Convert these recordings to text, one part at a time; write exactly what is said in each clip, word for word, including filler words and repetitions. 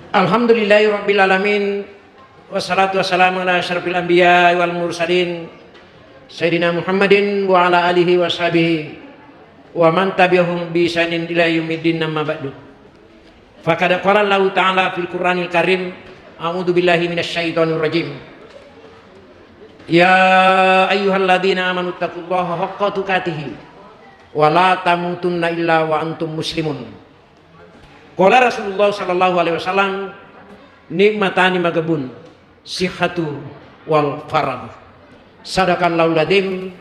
Alhamdulillahi rabbil alamin. Wassalatu wassalamu ala asyrafil anbiya wal mursalin, Sayyidina Muhammadin wa ala alihi wa sahbihi wa man tabi'ahum bi ihsanin ila yaumiddin, amma ba'du. Faqad qala Allahu ta'ala fil Qur'anil Karim, a'udzu billahi minasy syaithanir rajim. Ya ayyuhalladzina amanu taqullaha haqqa tuqatihi wa la tamutunna illa wa antum muslimun. Qala Rasulullah sallallahu alaihi wasallam, "Nikmatani maghbun, sihhatu wal faragh." Sadaqallahul adzim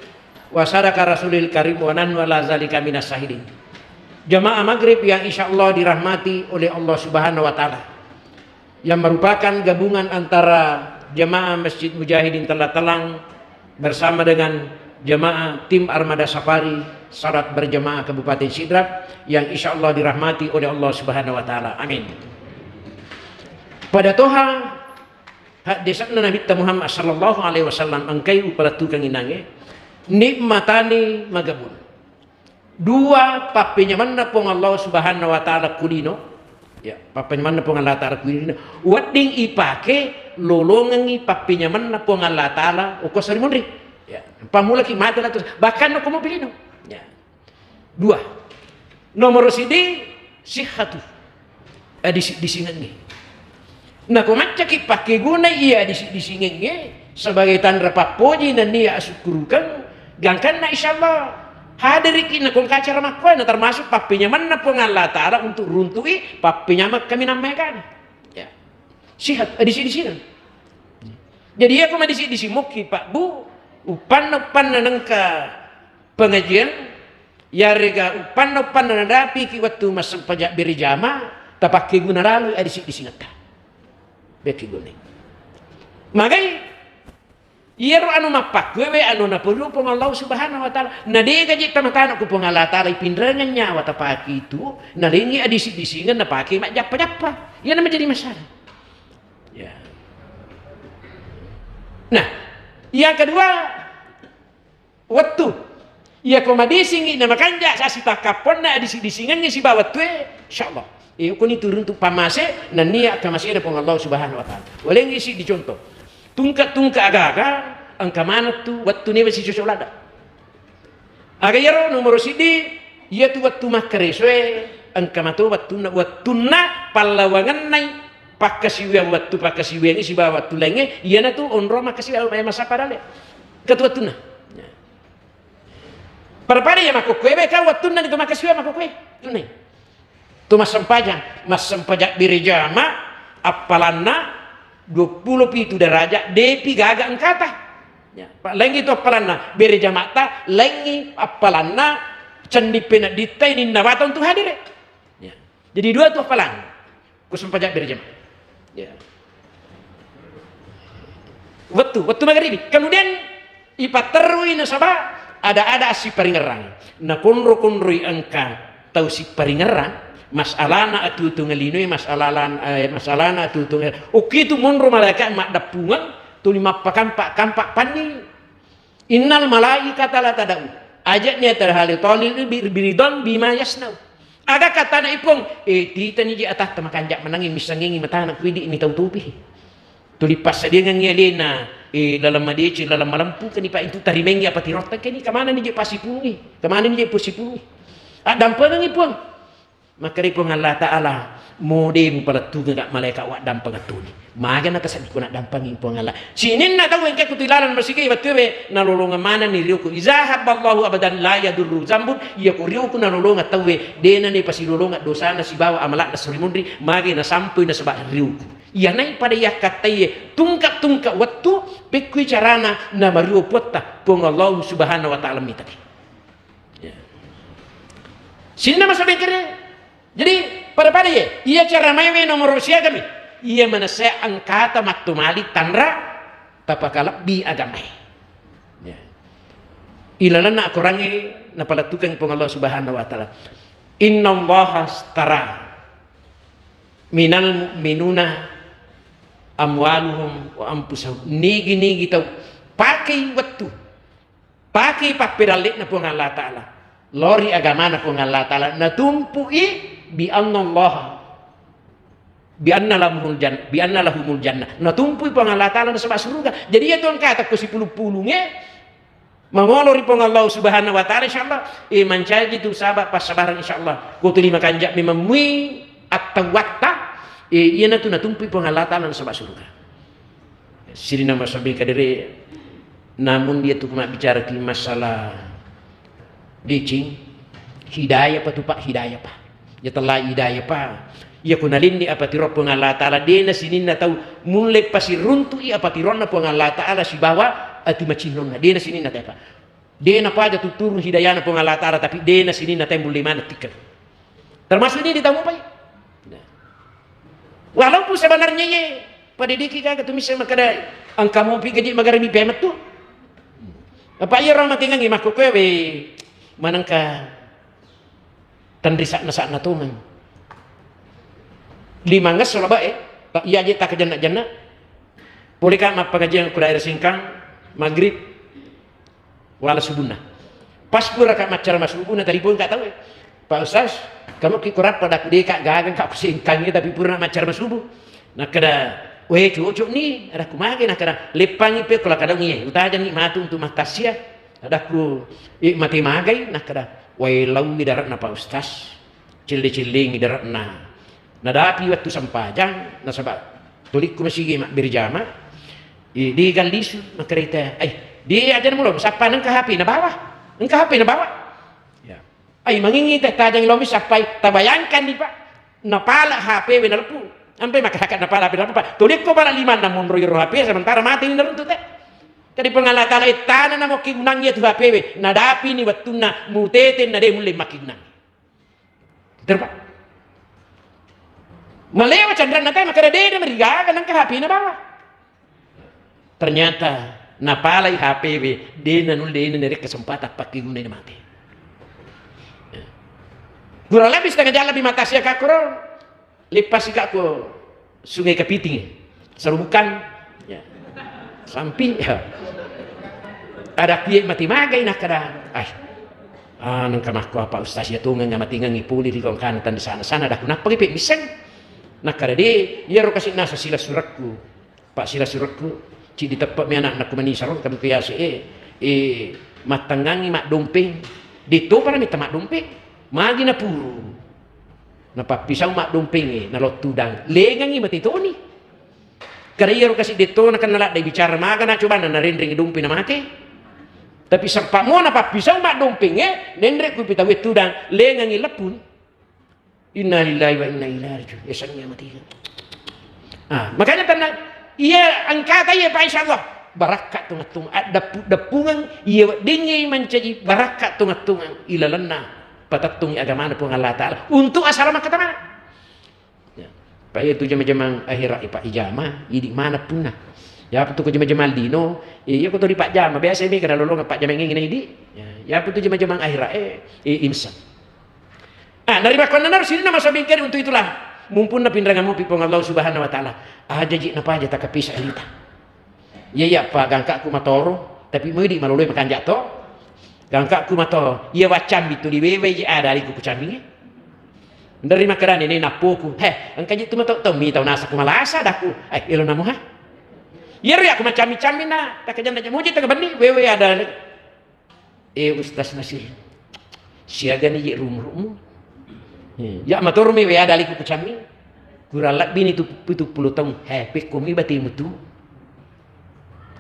wa sadaqa Rasulil Karim wa nahnu ala zalika minas syahidin. Jamaah maghrib yang insyaallah dirahmati oleh Allah Subhanahu wa taala, yang merupakan gabungan antara jamaah Masjid Mujahidin Tellatalang bersama dengan jamaah tim Armada Safari salat berjamaah Kabupaten Sidrap yang insyaallah dirahmati oleh Allah Subhanahu wa taala. Amin. Pada toha haddesanna Nabitta Muhammad sallallahu alaihi wasallam engkai upalettukeng inangnge, nikmatani maghbun. Dua pappenyamenna Puang Allah Subhanahu wa Ta'ala ku lino. Ya, pappenyamenna Puang Allah Ta'ala ku lino. Wedding ipake lolongengngi pappenyamenna Puang Allah Ta'ala okko sori munri. Ya, pammulaki mate latus. Bahkan okko mopi lino. Ya. Dua. Nomoro sidi, sihhatu. Adisi-disingengnge. Nako maccaki pakkegunai iya adisi-disingengnge sebagai tanra pappoji nennia asukkurukeng, gangkanna insyaallah hadiriki nako engka acara makkoe, na termasuk pappenyamenna Puang Allah Ta'ala untuk runtu'i pappenyameng kaminang maegana. Ya. Sihat, adisi-disingeng. Jadi, iya ko madisi-disi mokki, Pak Bu, uppanna-uppanna nengka pengajian, yarega uppanna-uppanna nadapiki wettu massempajang berjama, tapakkeguna laloi adisi-disingetta. Bekki guni. Magai, iyaro anu mappakkuewe anu naperlu Puang Allah Subhanahu wa Ta'ala. Na degaji tamatana ku Puang Allah Ta'ala ipinrengang nyawa tapake itu, nalengi adisi-disingeng napake majjappa-jappa. Iyana menjadi masalah. Ya. Nah, yang kedua, wettu. Iyako madisingngi namakanja sasitakkaponna adisi-disingengngi sibawa wettue, insyaallah. Iya kuni turun tu pammase nennia kamasena Puang Allah Subhanahu wa Ta'ala. Walengngi siddi contoh. Tungke-tungke aga-aga engka maneng tu wettu newe sicocok ladde. Aga iyaro nomoro siddi, iyatu wettu makkaresoe engka mato wettunna, wettunna pallawangennai pakkasiwiang wettu, pakkasiwiangngi sibawa wettu laingnge, iyanatu onrong makkasiwiang, eh, massappa dalle. Engka tu wettunna. Pada-pada iya makkokkoe, be, kan wettunna nitu makkasiwiang makkokkoe. Tunai. Tu massempajang, massempajang berjama, appalanna duappulo pitu derajat, depi gaga engkata. Ya, pa-, laingngi tu appalanna berjamata, laingngi appalanna candi penedditta ininna bata untuk hadire. Ya. Jadi dua tu appalang. Ku sempajang berjama. Ya. Wettu, wettu magaribi. Kemudian ipatterui nasaba ada-ada assiparingerrang. Nakonro-konroi engka tau siparingerrang, masalana atuo-tuongeng linoe, masalana, eh, masalana atuo-tuongeng. Okkitu monro malaika maddeppungeng, tuli mappakampa-kampa panni. Innal malaikata la tada'u. Aja'ni atarhali tolil bir-, biridon bima yasnau. Aga katana ipong, eh, titani je atatta makanja manangi missangengi matana kuidi mitau tupi. Tuli passadiangengngi alena, eh, laleng madeceng, laleng malempu kani pa itu tarimengi apa tirotta kani, kamanani je pasipulungi, kamanani je pasipulungi. Addampengengi Puang. Makkeda Puang Allah Ta'ala, mode mupalettukeng ka malaika waddampengeng toni. Maga nataseddikku naddampengi Puang Allah. Sininna tau engka kutu ilalang masigi wettuwe nalolongeng manenni rioku. Iza habballahu abadan la yadurru zambun, iya ko rioku nalolongeng tauwe, dena ni pasilolongeng dosana sibawa amalakna suri munri, magi nasampui nasaba rioku. Iyanai pada yakkattaiye tungka-tungka wettu, pekkui carana namario Puatta, Puang Allah Subhanahu wa Ta'ala mitaki. Ya. Sinna masa bengkere. Jadi, pada-pada ye, iya cara maewe nomoro siagami. Iya manessea engkata mattomali tanra tapakalebbi agamae. Ya. Ilalenna akorangnge napalettukeng Puang Allah Subhanahu wa Ta'ala. Innallaha astara minal mu'minuna amwaluhum wa anfusahum. Nigi-nigi tau pakei wettu. Pakei pappedalle'na Puang Allah Ta'ala lao ri agamana Puang Allah Ta'ala, natumpu'i bi annallaha Bi anna lahumul jan-, bi anna lahumul jannah. Natumpui Puang Allah Ta'ala nasaba suruga. Jadi, iya tu engka takko sipulung-pulungnge, mangolo ri Puang Allah Subhanahu wa Ta'ala, insyaallah, eh, mancaji tu saba passabareng, insyaallah. Ko tuli makanja memang mui attawatta, eh, iyanatu natumpui Puang Allah Ta'ala nasaba suruga. Sininna masabbing kadere, namun dia tu mabbicara ki masalah deceng, hidayah pa tu, Pak, hidayah pa. Ya telah hidayah pa. Ya ku nalinni apa tiro Puang Allah Ta'ala, dena sininna tau mulle pasiruntu'i apa tironna Puang Allah Ta'ala sibawa ati macinnonna. Dena sininna tau, Pak. Dena paja tutturung hidayana Puang Allah Ta'ala, tapi dena sininna tau mulle maneng tikkeng. Termasuk ini ditamu pai. Nah. Walaupun sebenarnya ye, pada diki gaga tu misalnya makkeda, engka mopi gaji magari mi pemet tu. Apa iya orang matingangi makku kue we, manengka tenri sakna-sakna tongeng. Lima ngesso lah, Pak, eh. Tak iya je tak kejenak-jenak. Boleh kak mappengajian ku daerah Singkang, maghrib. Wala subunna. Pas pura ka maccara masubu, na tadi pun ka tau, eh. Pak Ustaz, kamu ki kurapa dak deka gagang ka kusingkangi, tapi pura maccara masubu. Nakkeda, "We, cocok ni," adakku, "mage?" Nakkeda, "Leppangi pe kula kadang iye, utajanni matu untuk matassia." Adakku, "Eh, mate magai?" Nakkeda, "Wae, laui daratna Pak Ustaz." Celle-cellengi dare'na. Nadapi wettu sempajang, nasaba tolikku masigi mabbere jama, i, digallisu, makkarita, "Ai, di ajana mulo, sappa nengka H P nabawa? Engka H P nabawa?" Ya. "Ai, mangingi teh, tajang lomi sappai, tabayangkan di, Pak. Napala H P we naleppu. Ampe maka haka napala H P naleppu, Pak. Tolikku pala limanna monro iro H P, sementara mati ni naruntu teh." Jadi Puang Allah Ta'ala ittana namo kigunang iya tu H P we, nadapi ni wettunna mutete na de mulle makkigunang. Terpa. Malewa canranna teh, makkeda, "Dede marigaga nengka H P nabawa." Ternyata napalai H P we, de nanulle, de narekka kesempatan pakkegunai, mate. Kurang lebih setengah jam lebih mata sia kakkoro. Leppasi ka ko Sungai Kepiting, Serobukan, ya. Sampi, ya. Ada kuye mati magai, nakkeda, "Ai, ah, nengka makko apa Ustaz ya tongeng matingangi puli ri kongkana tanda sana-sana, dah kunappa pe misseng?" Nakkeda, "De, iyaro kasi nasa sila surakku, Pak, sila surakku, cidi teppe mi anakna ku manisa ro, kamu ke yase, eh, eh, mattangangi maddompeng, de topa na mita maddompeng, magi napuru." Napappisau maddompengnge, nalao tudang, lengangngi mate toni. Kada iyaro kasi dettona kan naladdai bicara, magana cobanna narenrengngi dompe namate. Tapi sappa mo napappisau maddompengnge, nenre ku pitawe tudang, lengangngi leppun. Inna lillahi wa inna ilaihi rajiun. Yasengnge mate. Ah, makanya tenang. Iya, engkata iya, Pak, insyaallah. Barakka tongeng-tongeng, addeppu-deppungeng, iya weddingngi mancaji barakka tongeng-tongeng ilalenna patettungngi agamana Puang Allah Ta'ala untuk asalamakkatamana. Ya. Pak, iya tu jama-jamang akhera, eh, Pak, ijama, idi mana punna. Ya, apa tu ko jama-jamang lino, eh, iya ko to di Pak jama, biasa ini kada lolong Pak jama ini idi. Ya, ya, apa tu jama-jamang akhera, eh, eh, insan. Ah, narimakkuannanaro sininna masa bengkeri, untuk itulah, mumpunna pinrangan mupi Puang Allah Subhanahu wa Ta'ala. Aja ji napaja takapisa alita. Iya, iya, pa gangkaku matoro, tapi mudi maloloi makanja to. Gangkaku mato, iya waccambi tu diwewe ji ada liku kucambi. Dari makarani ni napuku, "He, engka ji tu mato to mi tau nasa ku malasa daku." Ai, ilo namu ha. Iya ri aku macambi-cambi na, takajanda jamuji takabenni, wewe ada. Eh, Ustaz Nasir, siagani je rumuru'mu? Ya, matoro mi wea daliku kucammi. Kurang lebbi ni tu pitu puluh taung. He, pekko mi batemu tu.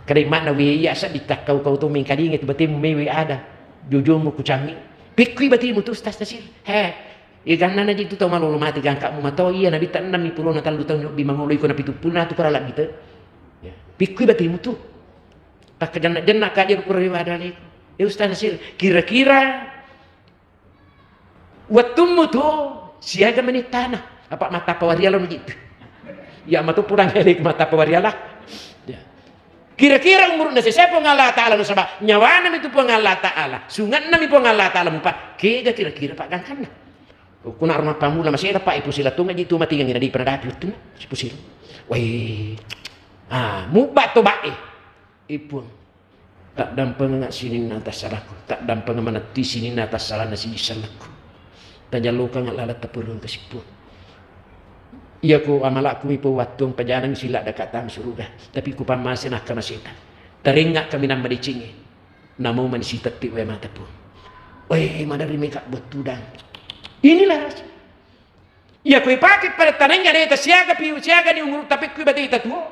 Kada makna wea iya seddi takkau kau tu mengkalinga tu batemu mewe ada. Jojomu kucammi. Pekko batemu tu, Ustaz Nasir. He, eh, ganna na je tu tau malolo mati gangkamu mato iya nabi ta enneng mi pulona tallu taung nyobbi mangolo iko na pitu puluh na tu kurang lebbi te. Ya, pekko batemu tu. Takkajenna-jenna kaja ruku riwada leku. Eh, Ustaz Nasir, kira-kira wettummu tu siaga menit tanah? Apa mata pawariala mujitu? Ya, matu pulang leku mata pawariala. Ya. Kira-kira umurna sesai Puang Allah Ta'ala nasaba nyawana mitu Puang Allah Ta'ala, sunganna mi Puang Allah Ta'ala mupa, kega kira-kira pak gangkanna? Kuna arma pamula masih ada pak ipu sila tunga jitu mati ngina di pernah dapi wettunna, sipu sila. Wai. Ah, mubba to bae. Eh, Puang, taddampengeng sininna tassalakku, taddampengeng manetti sininna tassalana siji sellekku. Tajallokeng laleng tapurung kasi, Puang. Iya ko amalakku mi pau wattuang pajanang sila daka tang suruga, tapi ku pammase nakka maseta. Tarengnga kaminang madecengnge. Namo mani sitetti wae mata pun. Weh, maderri meka bettudang. Inilah rasa. Iya ko ipake pada tanengnga deta siaga piu siaga ni umuru tapi ku bateta tuo.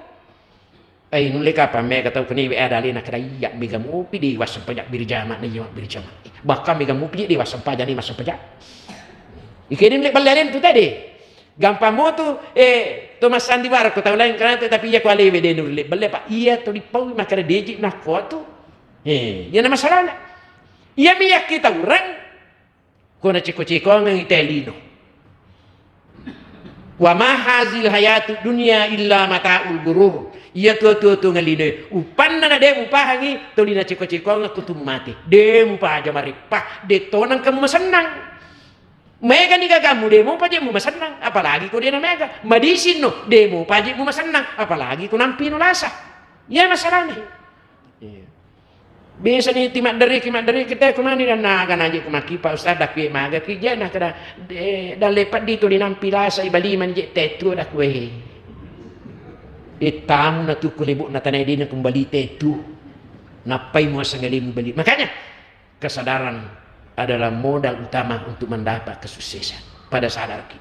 Ai, nulle kapang mega tau kene we ada alena kada iya mega mupi di wassempajang birjama na iya birjama. Bahkan mega mupi di wassempajang ni massempajang. Ikene nulle balle alena tu tadi. Gampang mo tu, eh, to massandiwara ko tau lain kana tapi iya ko alewe de nulle balle apa iya to dipaui makana deji nakko tu. Eh, iya na masalahna. Iya mi yakki taurang. Ko naceko-cekongengngi te lino. Wa ma hazil hayatu dunya illa mataul gurur. Iya tuo-tuo-tuongeng linoe upanna na de mupahangi tuli naceko-cekongengngi ko tu mate. De mupaja mareppa, de tonang kamu masennang. Mega ni gagammu de mupaja mu masennang, apalagi ko de na mega. Madisinno, de mupaja mu masennang, apalagi ko nampi no lasa. Iya masalahna. Iya. Biasa ni ti madderiki, madderiki te kumani dan naga naji kumaki Pak Ustaz dakue maga ki je na kada, eh, dalle peddi tu linampi lasa i bali mani je tetu dakue. Ittamu na tuku lebu na tanai dina kumbali tetu. Nappai muaseng alimu bali. Makanya kesadaran adalah modal utama untuk mendapat kesuksesan. Pada sadarki.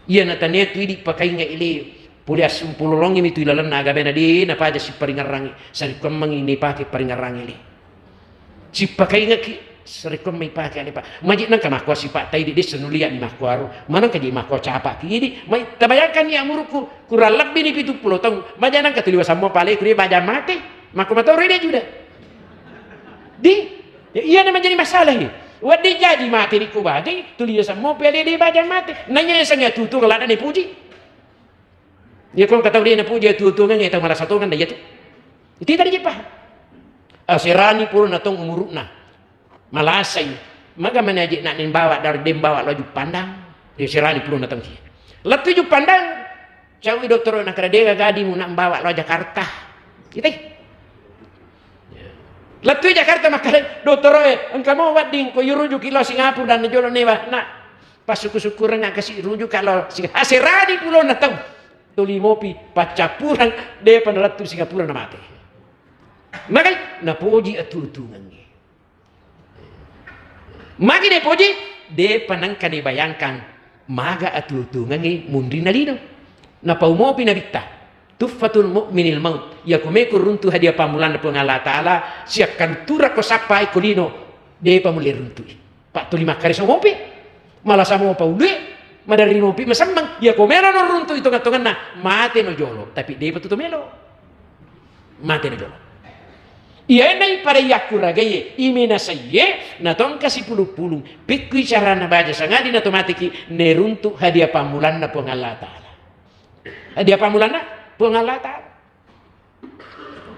Iya na tania tu idi pakainga ile pole assumpulolongi mi tu ilalenna agabena de napaja siparingerrangi sarekkuammengi ne pake paringerrangi ile. Sipakaingaki sarekkuammeng ipake ale pa. Maji nangka makko sipa tai di desa nulia ni makko aro. Manangka ji makko capa ki idi. Mai tabayangkan ni amuruku kurang lebbi ni pitu pulo taung. Maja nangka tuliwa sammo pale kuri baja mate. Makko matoro de juda. Di, ya, iya na menjadi masalah ini. Wedding jaji mate ri kubajai, tuli ya semmo pele de bajang mate. Nanya ya sanga tutu ngelada ni puji. Ya kong katau de na puji tutu ngan ya tau marasa tongan da ya tu. Itu tadi je paham. Aserani pura na tong umuruna. Malasai. Maga mani aje na nen bawa dar dem bawa laju pandang. Ya serani pura na tong kia. Lettu ju pandang. Cawi dottoro na kara de gaga dimu na bawa lo Jakarta. Itai. Lettu Jakarta makkeda dottoro e, engka mo wedding ko yurujuki lo Singapura dan jolo newa na passuku-sukkureng kasi rujuk lo Sing-, aserani pulona tau. Tuli mopi paccappureng depa nalettu Singapura na mate. Magai napoji atutungengnge. Magi de poji, depa nengka dibayangkan maga atutungengngi munrinna lino. Napau mopi nabitta, tuhfatul mu'minil maut, iya kumeko runtu hadiah pammulanna Puang Allah Ta'ala, siakkanturako sappai ko lino, depa mulle runtui. Pak tuli makkareso mopi, malasa mopa ulue, maderri mopi masemmeng, iya komelo no runtui tonga-tonganna, mate no jolo, tapi depa tu to melo. Mate na jolo. Iyaenna ipada yakkuragaie, imenasaiye, natongka sipulung-pulung, pikkui carana baja sangadi natomateki, neruntuk hadiah pammulanna Puang Allah Ta'ala. Hadiah pammulanna Puang Allah Ta'ala.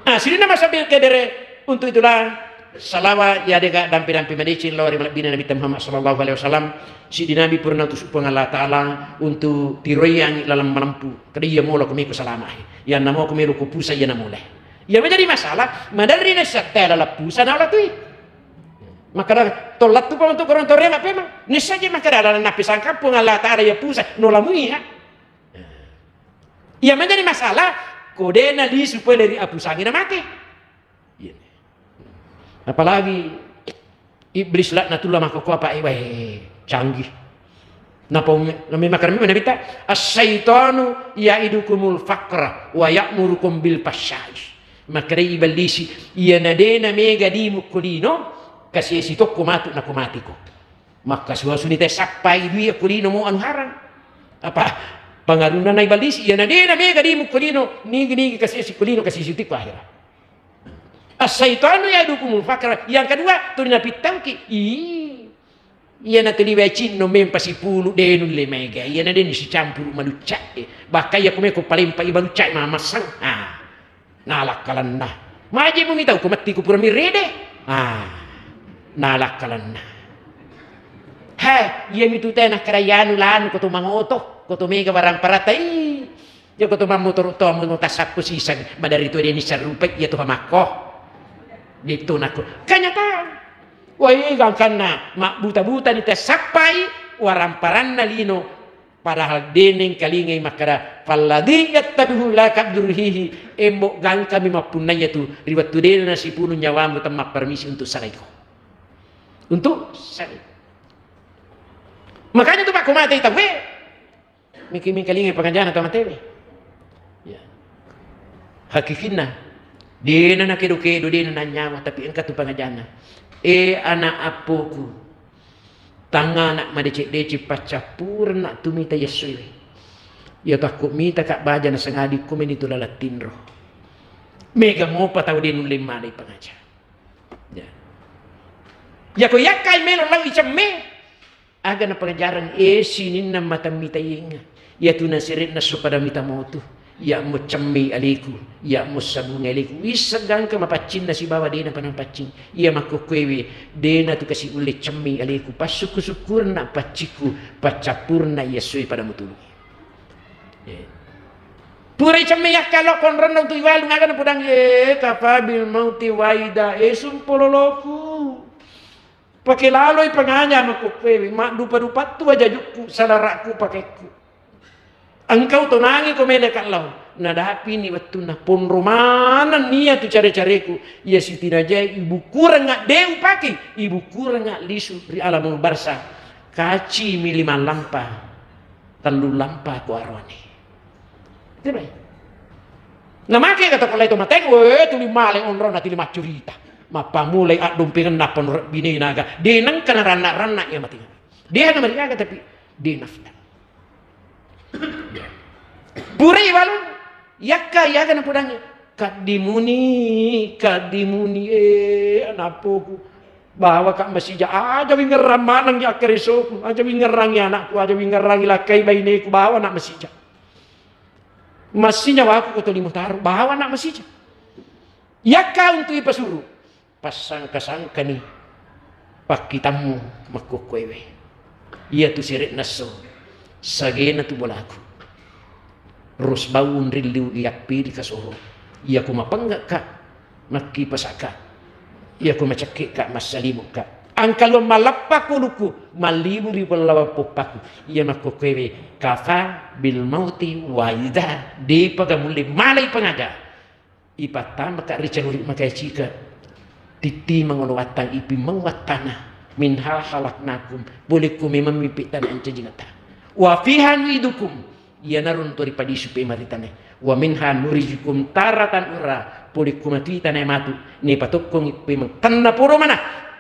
Ah, sidinna masabbing kedere, untuk itulah salawat ya dega dampi-dampi madeceng lao ri malebbina Nabi Muhammad sallallahu alaihi wasallam. Siddi Nabi purna utus Puang Allah Ta'ala untuk tiroiangi lalang malempu. Kada iya mola kumiko salama. Iya namo kumilo kupusa iya namole. Iya menjadi masalah, maderri nessa tela lappusa na latui. Makkada tollattu pa untuk orang tore mape ma. Nessa je makkada lalang napi sangka Puang Allah Ta'ala iya pusa no lamui ha. Iya menjadi masalah, kodena lisu pole ri apusangi na mate. Iya. Apalagi Iblis laknatullah makkokkoe apa, eh, weh, canggih. Napa umi-, nami makkeda memang Nabitta, "Asyaitanu ya'idukumul faqra wa ya'murukum bil fahsya'i." Makkedai Iblis, iya na de na mega dimu ko lino, kasiasi tokko matu nako matiko. Makkasuasuni te sappai dui ko lino mo anu harang. Apa pengaruhna na Iblis, iya na de na mega dimu ko lino, nigi-nigi kasiasi ko lino, kasiasi tiko akhirat. Asyaitanu ya'idukumul faqra. Yang kedua, tuli napittauki. Ih. Iya na tuli wae cinno mempa sipulu de nulle mega. Iya na de sicampuru malucca'e. Bahkan iya kumeko palempa i malucca'e mamassang. Ah. Nalakkalenna. Maji mumi tau ko matti ku pura mirede. Ah. Nalakkalenna. He, iya mitu te nakkeda anu lanu ko to mangoto, ko to mega barang paratai. Joko to mammotoro to, motoro tassappo siseng, maderri to deni sarrupai iya to pamakko. Ditto nakko. Kenyataan. Wai gangkanna mabbuta-buta ni tassappai waramparanna lino. Padahal de nengkalingai makkada, "Falladzi yattabihu la kadruhihi," embo gangkami mappunnai iyatu, ri wettu de nasipunu nyawamu temmapparamisi untuk salaiko. Untuk salaiko. Makanya tu, Pak, ko matei tauwe, miki-, mengkalingai pangajana tau matewe. Ya. Hakikinna, dena nakedo-kedo, dena nanyawa, tapi engka tu pangajana. Eh, anak appoku, tangngana madeceng-deceng, paccappurenna tu mita yessoewe. Iya takko mita ka baja nasangadi ko meni tu laleng tinro. Mega mopa tau de nulle malai pangaja. Ya. Yako yakkai melo lao icemme, aga napangajareng, eh, sininna mata mita yenga. Iyatu nasere'na so pada mita motu. Iya'mo cemmei aleku, iya'mo sabungi aleku. Wisseng gangka mapaccinna sibawa de napa napaccing. Iya makkokkoewe, de natu kasi ulle cemmei aleku. Passukku-sukkurenna paccikku, paccappurna iya essoe pada mutulungi. Eh. Purai cemmei yakka lao konronna untu iwalung, aga napodang, eh, kafa bil mauti waida, eh, sumpololoku. Pake laloi pangaja makkokkoewe, maddupa-dupattu ajajukku, salara'ku, pakekku. Engkau tonangi ko mele ka lao. Nadapini wettunna ponro maneng nia tu care-careku. Iya sitinajae ibukkurengnga de upake, ibukkurengnga lisu ri alamul barsa. Kaci mi limang lampa, tellu lampa ko aroane. Itu baik. Namake kata ko lai to mateng, we tuli male onrona tuli maccurita. Mappamulai addompengenna ponro binena aga. De nengka naranna-ranna iya mati. De na mariaga tapi de nafta. Purai walu yakka yaga napodangi. Kaddimuni, kaddimuni, eh, anakku. Bawa ka masija, aja wingerrang maneng ya keresoku, aja wingerrangi anakku, aja wingerrangi lakkai baineku, bawa nak masija. Massinyawaku ko tolimo taru, bawa nak masija. Yakka untu ipasuru, passangka-sangkani pakkitammu makkokkoewe. Iyatu sere'na esso, sagena tu bolaku. Rusbaun rilliu iyappiri kasoro. Iyako mapengngekka, makkipasakka. Iyako macekke'ka, massalimukka. Angkaluang malappa kuluku, mallibu ri pellawang poppaku. Iya makkokkoewe, kafa bil mauti waida. Depaga mulle malai pangaja. Ipattamaka ri caluri makaecika, titti mangolo wattang, ipimmeng wattana, minha khalaqnakum, bolekku memang mipitana ancajingetta. Wa fiha nuidukum, iyanaro nto ripadisu pemaritanai. Wa minha nurijukum taratan ura, bolekku matui tanae matu, nepatokkongi pemeng tenna poro mana,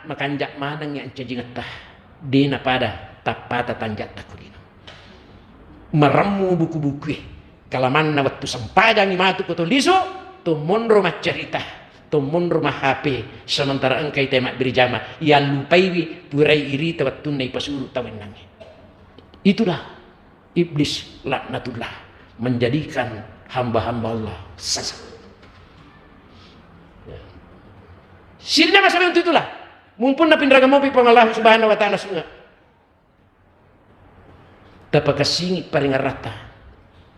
makanja manengi ancajingetta, dena pada tappata tanjatta kulino. Maremmu buku-bukue. Kalamanna wettu sempajangi matu ko to lisu, to monro maccarita, to monro ma-H P, sementara engkai te mabbirjama, yallupaiwi purai irita wettunna ipasuru tawennangnge. Itulah iblis laknatullah menjadikan hamba-hamba Allah sesat. Ya. Sininna masa untu itulah. Mumpun napinrang mopi Puang Allah Subhanahu wa Ta'ala sunga. Tapakassingi paringaratta,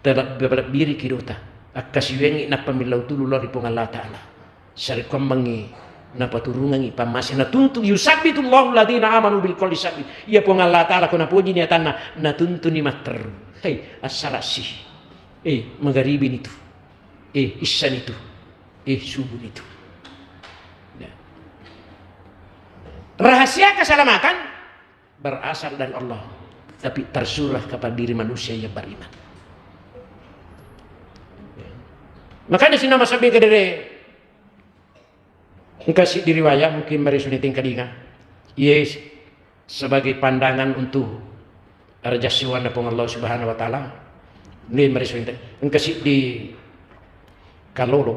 talebbi-lebbiriki dota, akkasiwiangngi nappa millau tulu lao ri Puang Allah Ta'ala. Sarekkuammengngi napaturungengngi pammase natuntu, yusabbitu Allahu alladhina amanu bil qawli sabit. Iya Puang Allah Ta'ala ko napojini atanna, natuntuni matteru. Hei, assarasi. Eh, magaribini tu. Eh, issani tu. Eh, subuni tu. Ya. Rahasia keselamatan berasal dari Allah, tapi tersurah kepada diri manusia yang beriman. Makanya sina masabbi kedere engka siddi riwayat mungkin meresuni tingkalinga. Yes, sebagai pandangan untuk arajassuanna Puang Allah Subhanahu wa Ta'ala. Engka siddi kalolo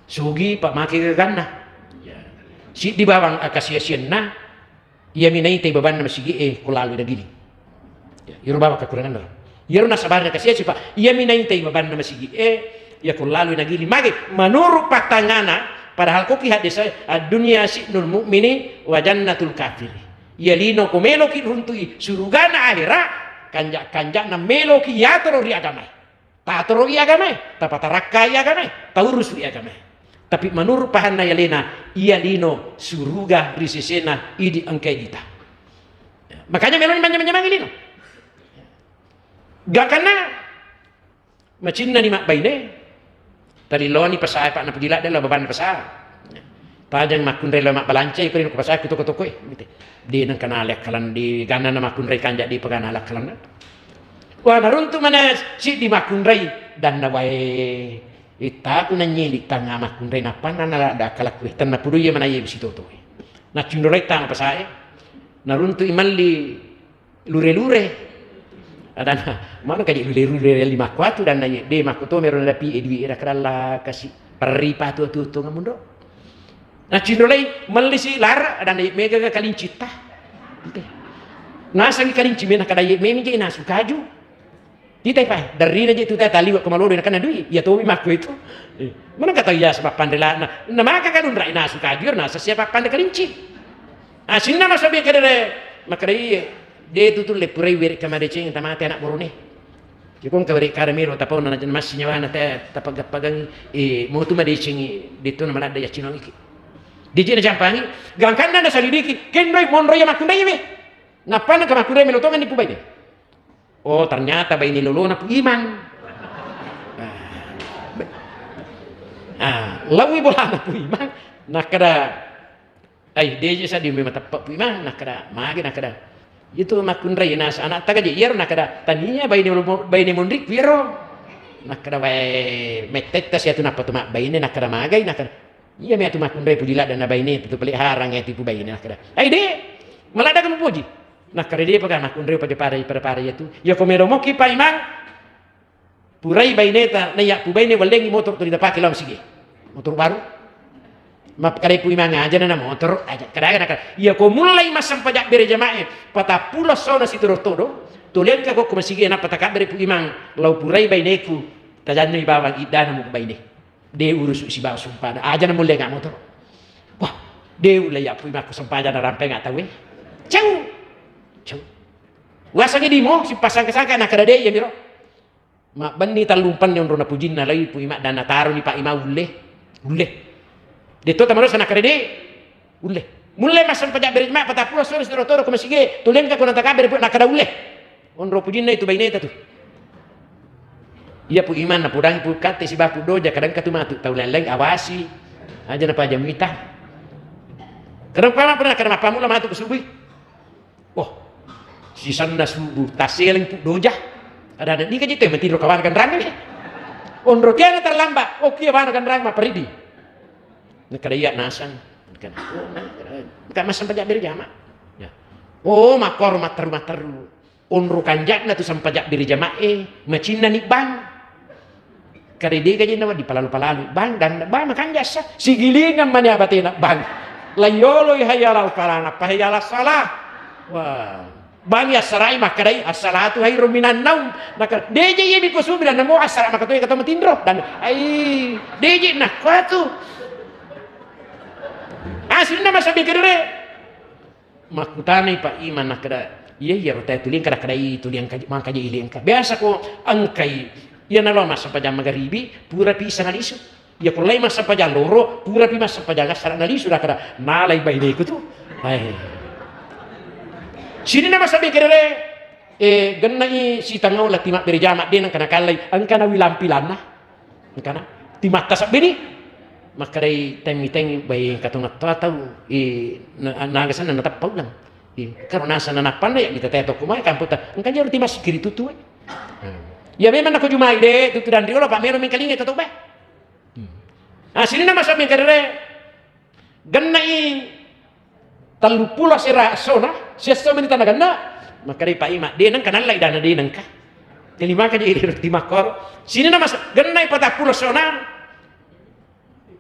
sugi pa make gaganna. Siddi bawang akasiasianna. Iyami naitai babanna masigi'e ko laloi nagiling. Ya, iyaro bawang kekuranganna. Iyaro nasabari nakasiasi, Pak. Iyami naitai babanna masigi'e, iya ko laloi nagiling. Magi, menurut pattangana, padahal koki haddesa, ad-dunya sijnul mu'mini wa jannatul kafiri. Iya lino ko meloki runtui surugana ahera, kanja-kanjana meloki yatoro ri agamae. Tatoro'i agamae, tapatarakkai agamae, taurusu'i agamae. Tapi menurut pahanna yalena, iya lino suruga ri sesena idi engkai dita. Makanya meloni manyamang-nyamangi lino. Gangkanna macinnani mabbaine, taliloni pasae, Pak, napuji ladde lao babanna pasae. Tajang makkunrai lao mabbalanca, iko ri ko pasae ku toko-toko e. De nengka nale akkalan di ganna na makkunrai kanja di pegana lakkalanna. Wah, naruntu mana siddi makkunrai danna wae. Ittaku nanyili tanga makkunrai nappanna na ladda akkalakku e. Tenna pudui mana ye bisi toto e. Naccundolai tang pasae. Naruntu imalli lure-lure. Adanna, mano kaji lure-lure lima kuatu danna ye, de makko to mero nadapi e dui era kadalla kasi perri patu tu tu ngamundo. Nacindo lai melli si lara adanna ye mega ga kalincitta. Nasangi kalinci mena kada ye memi je nasu kaju. Kita pa, dari na je tu tata liwa ko malodo na kana dui, ya tomi makko itu. Eh, mana kata ya sebab pandela na, na maka kadun rai nasu kaju, na sesia pandai kalinci. Asinna masabi kedere, makkedai, "De tu tulle purai weri kamadeceng tamate anak borone." Kikong kaweri kada miro tapau na massi nyawana te tapagappagang, eh, motu madecengi, de tu na maladda yaccinong iki. Diji na jampangi, gangkanna na salidiki, kendoi monro ya makkundai we. Nappa na kamakkundai melo tongan ni pubai de. Oh, ternyata baine lolona Pu Imang. Ah, be-, ah, lawi bolana Pu Imang, nakkeda, "Ai, deje sadi me mateppe Pu Imang," nakkeda, "Magi?" nakkeda, "Itu makkunrai nasa anak taga je iyaro," nakkeda, "Tania baine lo-, baine monri kuiro." Nakkeda, "Wae, mettetta siatu nappa tu mabbaine," nakkeda, "Magai?" nakkeda, Iya mi atu makkunrai puji ladde na baine tu peliharang e tipu baine nakkeda. Ai de, maladda kamu puji. Nakkeda de paka makkunrai paja pare pare pare iya tu. Iya ko melo moki pa Imang. Purai baineta na iya pu baine wallengi motor tu ditapake lao masigi. Motor baru. Makkadai pu Imang aja na motor aja. Kada nakkeda. Iya ko mulai massempajang bere jamae patappulo sona sitoro todo. Tolengka ko ko masigi nappa takabbere pu Imang lao purai baineku. Tajannui bawang iddana mu baine. De urusu sibawa sumpana. Aja na mulle nga motor. Wah, de ulle ya pui makko sempajang narampeng nga tau e. Ceu. Ceu. Wasangi dimo sipasangka-sangka nakkeda de iya miro. Mabbenni tallumpanni onrona pujinna lai pui mak dan nataroni Pak Imang ulle. Ulle. De to tamarosa nakkeda de. Ulle. Mulle massempajang bere jamae patappulo sore sitoro todo ko masigi e. Tulengka ko natakabbere pu nakkeda ulle. Onro pujinna itu baineta tu. Iya pu Imang napudangi pu katte sibaku doja kadang katu matu tau lain-lain awasi. Aja na paja muita. Kadang pama pernah kadang mappamula matu ke subuh. Oh. Sisanna subuh taseleng pu doja. Ada ada dika jite matiro kawan kanrang ni. Onro kiana terlambat. Oh kia bana kanrang maparidi. Nakkeda iya nasang. Nakkeda, oh, nakkeda, engka massempajang bere jama. Ya. Oh, makkoro matteru-matteru. Onro kanja'na tu sempajang bere jama'e, macinnani bang. Kare de gaji nawa dipalalu-palalu, bang, dan bang makanja sa. Sigilingan mani abatena bang. Layoloi hayya alal falah, nappa hayya alas shalah. Wah. Bang yassarai makkedai, "As-salatu khairum minan naum." Maka, "Deje iya miko subi dan namo assara maka toya kato matinro." Dan, ai, deje nakkuatu. Asinna masabi kedere. Makkutanai Pak Imang nakkeda, "Iya, iya, rotai tuliang kada kada i tuliang kaji, mangkaji iliangka." Biasa ko engkai, iya nalo massempajang magaribi, pura pi isa nalisu. Iya, ko lai massempajang loro, purapi massempajang assara nalisu, nakkeda, "Nalai baineku tu." Hai. Sininna massabbi kedere, eh, gennai sitangau lati mabbere jama, de nengka nakallai, engka nawi lampilanna. Engkana, timatta sabbini. Makkedai temmi-temmi, bai engka tongeng toa tau, eh, na-, naga senna nateppa ulang. Eh, karo naseng nanappanna ya, kita teto kumai kamputta, engka jero timassikiri tutu, eh. Hmm. Ya memang nako jumai de, tutu dan riolo, pa mero mengkalinga tau, bai. Hmm. Ah, sininna masabbing kedere, gennai telluppulo asera essona, siesso meni tana genna, makkedai Pak Imang, de nengka nallai dana, de nengka. Jadi maka jadi roti makkoro. Sininna mas-, gennai patappulo essona,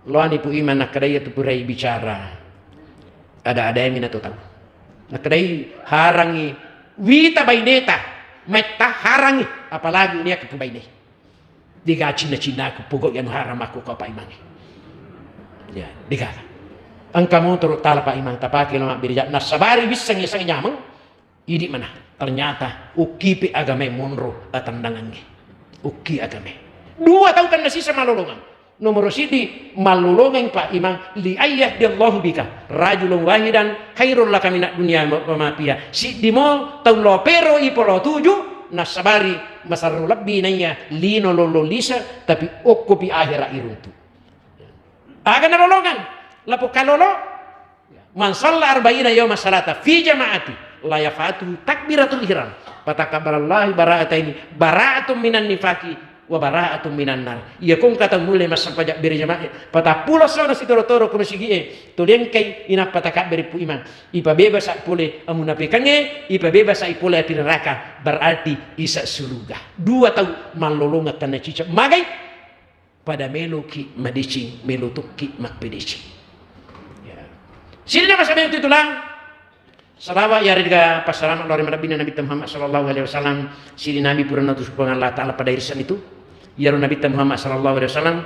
loani Pu Imang nakkedai iya tu purai bicara. Ada-ada mi na tu tau. Nakkedai harangi wita baineta, metta harangi, apalagi nia ke pu baine. Dega cinna-cinnaku pogau anu haram makku ko Pak Imang. Ya, dega. Engka motoro tala Pak Imang tapake lo mabbere ja-, nassabari wisseng yaseng nyameng, idi mana. Ternyata ukkipi agamae monro atendangangnge. Ukki agamae. Dua tau tenna sisa malolongang. Nomoro siddi, mallolongang Pak Imang, li ayyahdiyallahu bika rajulun wahidan khairul laka minad dunya wa ma fiha. Siddi mo tau lo pero i polo tuju, nassabari masarro lebbi naiya lino lolo lise, tapi okkopi ahera iruntu. Aga nalolongeng? Lapo kalolo. Man shalla arba'ina yauma shalata fi jama'ati la yafatu takbiratul ihram. Fatakabbalallahu bara'ataini, bara'atun minan nifaqi wa bara'atun minan nar. Iya kongka tau mulle massempajang berjamaah patappulo essona sitoro-toro ko masigi'e, tuli engkai inappa takabbere pu imang. Ipabebasa pole amunafikangnge, ipabebasa pole api neraka. Berarti isa suruga. Dua tau mallolongeng tenna cicak. Magai? Pada meloki madeceng, melo tokki mappedeceng. Ya. Sininna masabbing tu tulang. Salawat yarega passalama lao ri malebbina Nabitta Muhammad sallallahu alaihi wasallam, sininna mi purana tu Puang Allah Ta'ala pada irisan itu. Iyaro Nabitta Muhammad sallallahu alaihi wasallam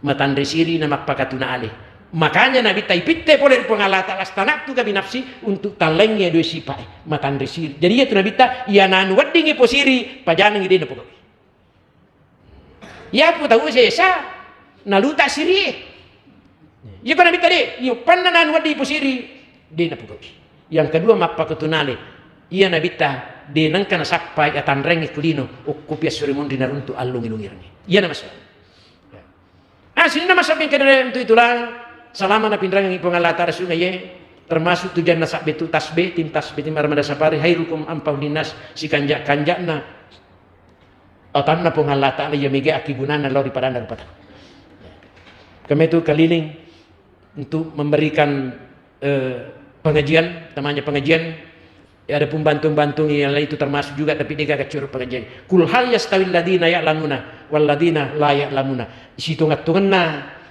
matanre siri na mappakatuna ale. Makanya Nabitta ipitte pole ri Puang Allah Ta'ala, "Astana'tuka binafsi," untuk tallengnge dua sipa'e, matanre siri. Jadi iya tu Nabitta, iya nanu weddingi posiri, pajanengi de napogau. Iya pu tau sesa, naluta sirie. Iya ko Nabitta de, iya panna nanu wedding posiri, de napogau. Yang kedua, mappakatuna ale. Iya Nabitta de nengka nasappai atanrengnge kulino, okkopi assuri munri naruntu allungi-lungirengnge. Iyana masalah. Ah, sininna masabbing kedere untuk itulah, salama napinrangi Puang Allah Ta'ala sungai ye, termasuk tujuanna sabbe tu tasbih, tim tasbih, tim armada safari, khairukum anfa'uhu linnas, sikanja-kanjana atanna Puang Allah Ta'ala iya mega akkigunana lao ri padanna rupa tau. Kami itu keliling untuk memberikan, eh, pengajian, temannya pengajian, ya, adapun bantung-bantung yang lain itu termasuk juga, tapi de gaga curu pengajian. Qul hal yastawil ladzina ya'lamuna wal ladzina la ya'lamuna. Sitonga-tonganna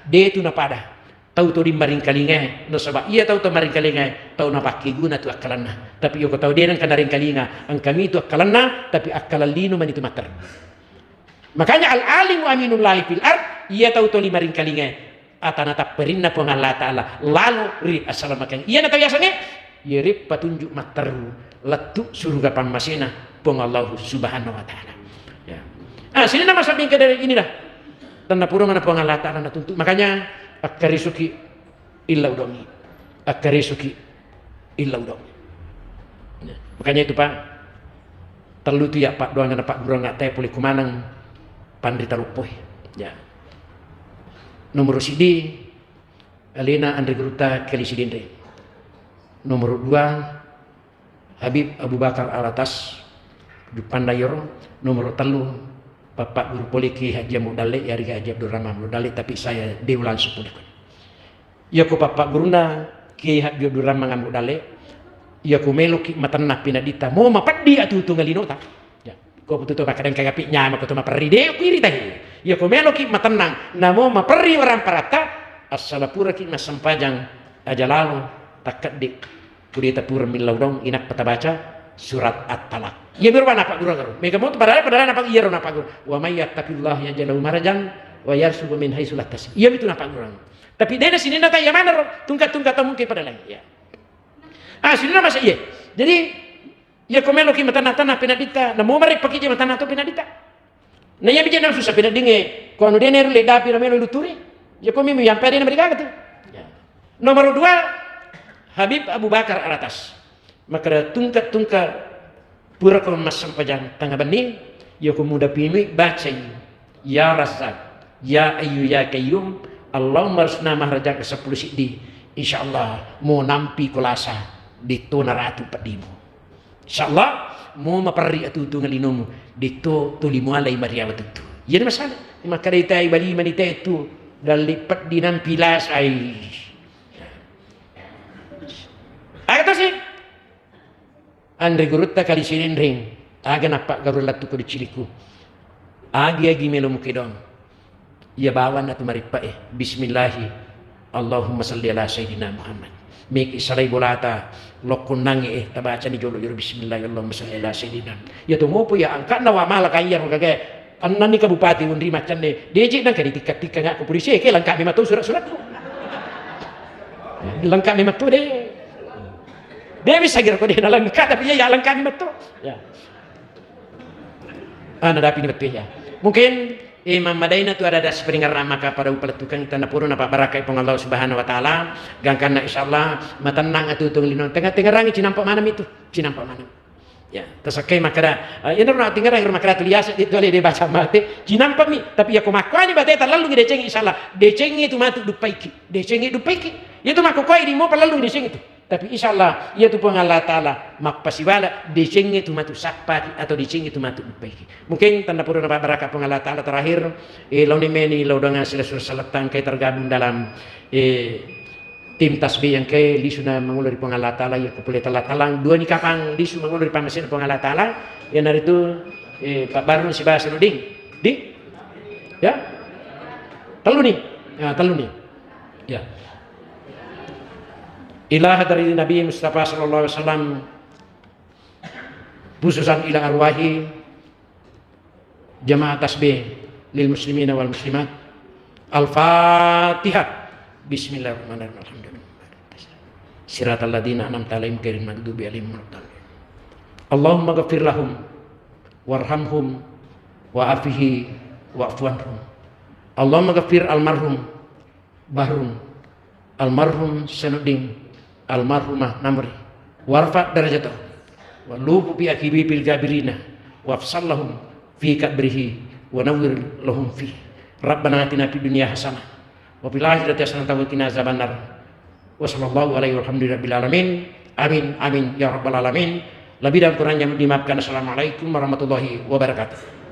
de tu napada. Tau tuli maringkalingae, nasaba iya tau to maringkalingae, tau napakkeguna tu akkalanna. Tapi iyako tau de nengka naringkalinga, engkami tu akkalanna, tapi akkalan lino mani tu matteru. Makanya al-alimu aminullahi fil ard, iya tau tuli maringkalingae, atana tapperinna Puang Allah Ta'ala lalo ri assalamakeng. Iyana tau yasengnge, iyere patunjuk matteru lettu suruga pammasena Puang Allah Subhanahu wa Ta'ala. Ya. Ah, sininna masabbing kedere inilah. Tenna pura mana Puang Allah Ta'ala natuntu. Makanya, akkarisuki illa udaungi. Akkarisuki illa udaungi. Ya. Makanya itu, Pak, tellu tu ya, Pak, doang na Pak Gurang nggak tahu pulih kumanang panrita luppoi. Ya. Nomor sidi, alena Andri Gurutta Kali Sidinri. Nomor dua, Habib Abu Bakar Alatas, Juppanda Yoro, nomor tellu, Bapak Guru Poliki Haji Ambo Dalle, yarega Haji Abdurrahman Ambo Dalle, tapi saya dewa langsung poliki. Iyako Bapak Guruna Kiai Haji Abdurrahman Ambo Dalle, iyako meloki matenna pinadita, mo mapeddi atutunga linota. Ya, ko putu to makkadang kagapi nyama ko to maperri de ku iritai. Iyako meloki matennang, namo maperri orang paratta, assala puraki massempajang aja lalo takkeddi. Kudeta pura millau dong, inappa tabaca surat At-Talaq. Iya miro bana Pak Guru. Mega moto padahal, padahal napa iyaro napa Guru. Wa may yattaqillaha yaj'al lahu makhrajan wa yarzuqhu min haitsu la yahtasib. Iya mitu napa Guru. Tapi dena sininna ta iya manero, tungka-tungka ta mungkin pada lain. Ya. Ah, sininna masa iya. Jadi, iya ko meloki matanna-tanna penadita, namo mare pakija matanna to penadita. Na iya bija nafsu sapi na dinge, ko anu dene rule dapi na melo luturi. Ya ko mimi yang pede na mereka tu. Ya. Nomor dua, Habib Abu Bakar Alatas. Maka tungka-tungka pura ko massempajang tanga benni, ya ko muda pimi bacai, ya Razzaq, ya Ayyu ya Qayyum, Allahumma rzuqna makhrajan ke sepuluh siddi. Insyaallah mo nampi kolasa di tona ratu pedimu. Insyaallah, mo maperri atutunga linomu, ditto tuli mualai mariawa tuttu. Jadi masalah, makkadai tai bali mani tetu, dalli peddi nampi lasai. Aga tosi? Anre gurutta Kali Sirinring, aga nappa garu lattu ko diciliku. Agi-agi melo mukedong. Iya bawang natu marippa e. Bismillahi. Allahumma salli ala sayyidina Muhammad. Meki salai bolata lokkunnangi e, tabacani jolo jolo bismillahi Allahumma salli ala sayyidina. Iya to mopo ya angkatna wa mala kaya ro gaga. Annani ka bupati unri maccanne. Deje nang ka ditikka-tikka ngakku polisi e, ke lengkap memang tu surat-suratku. Lengkap memang tu de. De bisa kira ko de na lengkap tapi ya, ya lengkap memang tu. Ya. Ah, nadapi ni betul ya. Mungkin, eh, mammadaina tu ada-ada siperingerrang maka pada upalettukeng tanna puruna pabarakai Puang Allah Subhanahu wa Ta'ala. Gangkanna insyaallah matennang atutung lino. Tengah-tengah rangi cinampa maneng itu. Cinampa maneng. Ya, tasakkai makkeda, eh, iyana na tinggal akhir makkeda tu liasa itu ale de baca mate, cinampami, tapi ya ko makkuani bate tallalungi decengi, insyaallah, decengi tu matu duppaiki, decengi duppaiki. Iya tu makkokoi di mo pallalungi decengi tu. Tapi insyaallah, iya tu Puang Allah Taala mappasiwala decengi tu matu sappaki atau decengi tu matu duppaiki. Mungkin tanda pura na baraka Puang Allah Taala terakhir, eh, launi meni lau dengan sila sura salatang kai tergabung dalam, eh, tim tasbih yang ke lisu na mangolo ri Puang Allah Taala, iya ko pole tala-talang dua ni kapang lisu mangolo ri pammasena Puang Allah Taala, iyanaritu, eh, Pak Barun sibawa Sanudin. Di? Ya? Tellu ni. Ya, tellu ni. Ya. Ila hadari Nabi Mustafa sallallahu alaihi wasallam, khususan ila arwahi jamaah tasbih lil muslimina wal muslimat. Al-Fatihah. Bismillahirrahmanirrahim. Alhamdulillah. Siratal ladzina an'amta 'alaihim ghairil maghdubi 'alaihim waladdallin. Allahumma ghafir lahum warhamhum wa'afihi wa'fu anhum. Allahumma ghafir almarhum Bahrun, almarhum Senuddin, almarhumah Namri, warfa darajatahu, wa luhu bi akibi bil gabirina, wafsal lahum fi kabrihi, wa nawwir lahum fi. Rabbana atina fid dunya hasanah, wa fil akhirati hasanah wa qina azabannar. Wa sallallahu alaihi walhamdulillahi rabbil alamin. Amin, amin, ya rabbal alamin. Lebih dan kurangnya dimaafkan. Assalamualaikum warahmatullahi wabarakatuh.